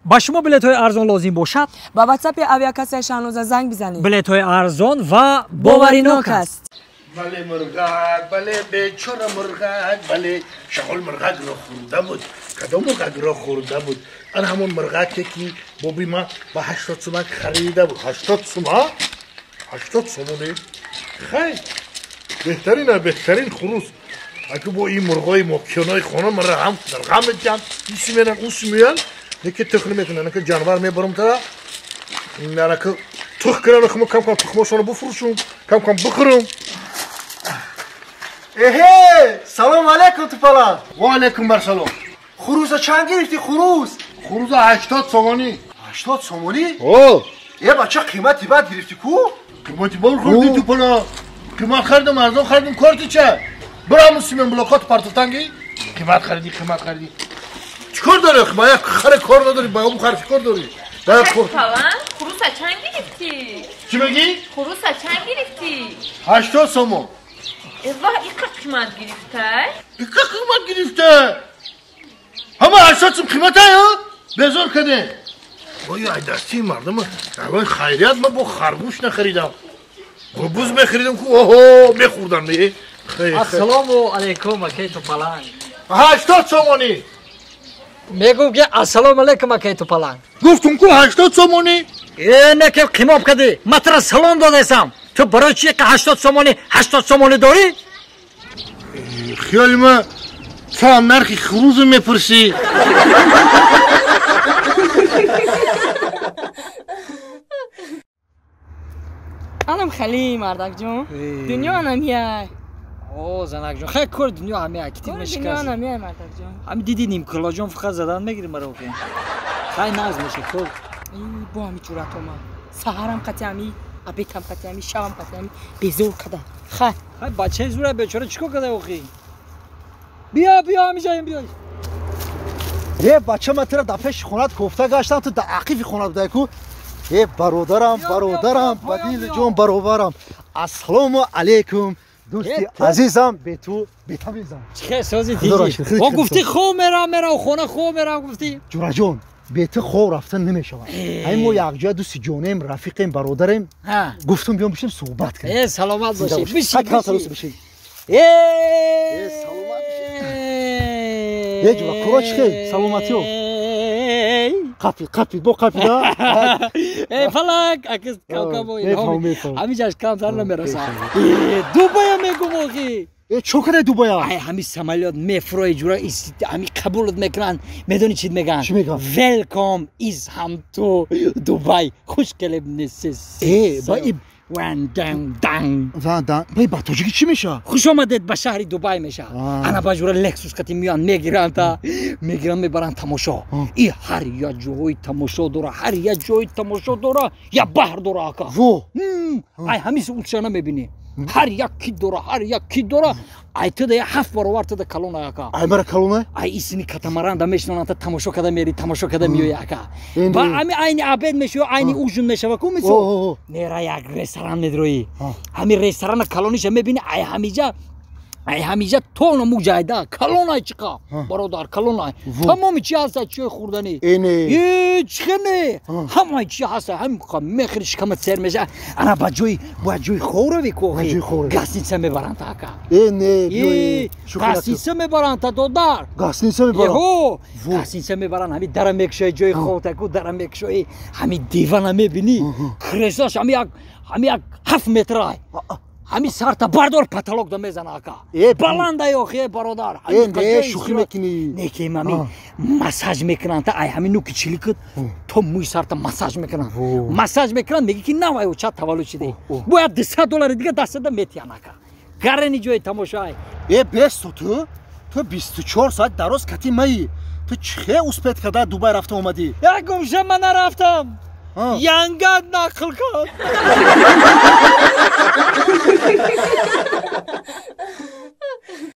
Ба шумо билетҳои арзон лозим бошад? Ба WhatsApp-и авиакассаи Шаҳноза занг бизанед. Билетҳои арзон ва боваринок аст. Бале мурғак, бале бечора мурғак, бале шағол мурғакро хӯрда буд. Кадом мурғакро хӯрда буд? Ан ҳамон мурғаке ки боби ма ба 80 сумак харида буд. 80 сума? 80 сомонӣ? Хай, беҳтарин, беҳтарин хурус. Аки бо ин мурғои мокиёнои хона мара ҳам дар ғам метиҳанд, иси меран, уси меянд, неки тухм мекунанд, неки ҷанвар мебарам тара, нараки тух кунам, хмо кам кам тухмошонро буфурӯшум, кам кам бихӯрам. Эҳе, салом алейкум Тупалан. Ва алейкум барсалом. Хурӯса чанд гирифтӣ хурӯс? Хурӯса 80 сомонӣ. 80 сомонӣ? О! Е бача қимати бад гирифтӣ ку? Қимати бад хӯрдӣ Тупалан. Қимат харидам, арзон харидам, корти ча? Бирам симен блокот партофтанги? Қимат харидӣ, қимат харидӣ. Чӣ кор дорӣ? Ба як харе кор надорӣ, ба он хар чӣ кор дорӣ? Ба як кор. Тупалан, хурӯса чанд гирифтӣ? Чӣ мегӣ? Хурӯса чанд гирифтӣ? 80 сомон. Эва, иқа қимат гирифта? Иқа қимат гирифта? Ҳама 80 сом қимата, безор каде. Ой, ай дасти мардум, ай хайрият ма бо харгӯш нахаридам. Буз мехаридам ку, оҳо, мехӯрдам. Ассалому алайкум, акай Тупалан. 80 сомонӣ. Мегӯм ки ассалому алайкум, акай Тупалан. Гуфтум ку 80 сомонӣ. Э, не ки қимоб кадӣ. Ма тура салом додесам. Ту барои чӣ 80 сомонӣ, 80 сомонӣ дорӣ? Хиёли ма ту ҳам нархи хурӯзу мепурсӣ. Анам хали, мардакҷон. Дунё анамияй. О, занакҷон, хай кор дунё ҳамияй, китиб мешикаст. Дунё анамияй, мардакҷон. Ҳами диди нимкуллоҷон фақат задан мегири маро охи. Хай нағз меша кор. Бо ҳами ҷуръатома. Саҳарам қати ҳами, абетам қати ҳами, шабам қати ҳами безор када. Хай. Хай бачаи зура бечора чӣ кор када охи? Биё, биё, ҳамиҷаем биё. Е, бача, ман тура дар пеши хонат кофта гаштам, ту дар ақифи хонат будай ку. Е, бародарам, бародарам, ба дили ҷон баробарам. Ассалому алейкум, дӯсти азизам, бе ту бетамизам. Чӣ сози диди? О, гуфтӣ хоб мерам, мерам, хона хоб мерам, гуфтӣ. Ҷураҷон, бе ту хоб рафтан намешавад. Ҳамин мо якҷоя дӯсти ҷонем, рафиқем, бародарем. Гуфтум биём бишем суҳбат кунем. Э, саломат бошӣ. Биши, биши. Э, саломат бошӣ. Е, ҷура, кора чӣ хел? Саломатиё? Қапи, қапи, бо қапи, да? Э, фалак, акис кам-кам ҳамиҷаш камтар намерасад. Э, Дубая мегум охи. Э, чо кадай Дубая? Ай, ҳами самолёт мефурои ҷура, ҳами қабулат мекунанд. Медонӣ чӣ мегӯянд? Чӣ мегӯянд? Welcome is ҳам ту Дубай. Хуш келиб несис. Э, ба и ван дан дан. Ван дан. Ба ба тоҷикӣ чӣ мешавад? Хуш омадед ба шаҳри Дубай мешавад. Ана ба ҷура Лексус қати меоянд, мегиранд та, мегиранд, мебаранд тамошо. И ҳар як ҷои тамошо дора, ҳар як ҷои тамошо дора, як баҳр дора ака. Во. Ай ҳамис улчана мебинӣ. Ҳар як ки дора, ҳар як ки дора, ай туда як 7 баробар туда калона ака. Ай мара калона? Ай исини катамаранда мешинонанд та тамошо када мери, тамошо када меои ака. Ба ами айни обед мешава, айни ужин мешава ку мисол. Мера як ресторан медрои. Ҳами ресторана калониша мебини, ай ҳамиҷа, ай ҳамиҷа то намуҷайда, калонай чиқа, бародар, калонай. Тамоми чи ҳаста, чиёи хӯрданӣ. Э, чихе не? Ҳамаи чи ҳаста, ҳам мехӯри шикамат сер меша. Ана ба ҷои, ба ҷои хӯрави ку охи. Гостиница мебаранд ака. Э, не, биёи. Гостиница мебаранд та додар. Гостиница мебаранд? Ҳо, гостиница мебаранд, ҳами дара мекушои ҷои хобта ку, дара мекушои, ҳами дивана мебинӣ. Креслаш ҳами як, ҳами як 7 метрай. Ҳами сарта бардор потолок да мезана ака. Баландай охи, бародар. Э, не, шӯхӣ мекунӣ. Не, ки ҳами массаж мекунанд та, ай ҳами нуки чиликат то мӯи сарта массаж мекунанд. Массаж мекунанд, мегӣ ки нав ай оча таваллуд шидӣ. Бояд 200 доллари дига дастада метиҳанд ака. Гарани ҷои тамошо ай. Э, бесто ту, ту 24 соат дароз кати маи. Ту чихе успеть карда Дубай рафта омадӣ? Як гумша ман нарафтам. Янгат нақл кард.